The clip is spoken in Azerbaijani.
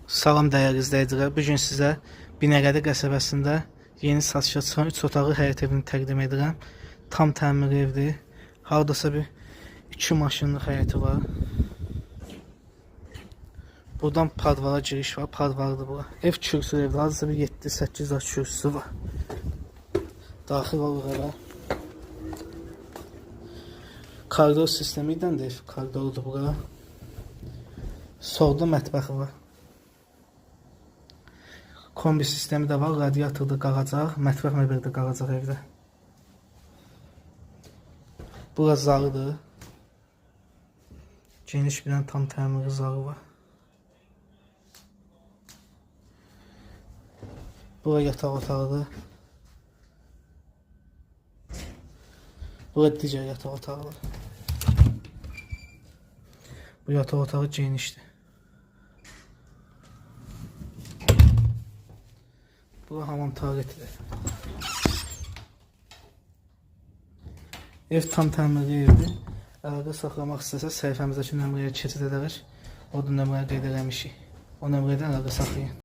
Salam dəyərli izləyicilər. Bu gün sizə Binəqədi qəsəbəsində yeni satışa çıxan 3 otaqlı həyət evini təqdim edirəm. Tam təmirli evdir. Hardasa bir 2 maşınlıq həyəti var. Buradan padvala giriş var. Padvalıdır bura. Ev kürsülü evdir. Hardasa bir 7-8 daş kürsüsü var. Daxil olur evə. Koridor sistemi ilə də ev koridorudur bura. Solda mətbəxi var. Kombi sistemi də var, radiator da qalacaq, mətbəx mebeli də qalacaq evdə. Bura zalıdır. Geniş bir dənə tam təmirli zalı var. Bura yataq otağıdır. Bura digər yataq otağıdır. Bu yataq otağı genişdir. Bura hamam tualetidir. Ev tam təmirli evdir. Əlaqə saxlamaq istəsəz səhifəmizdəki nömrəyə keçid edərək, orada nömrəni qeyd eləmişik. O nömrədən əlaqə saxlayın.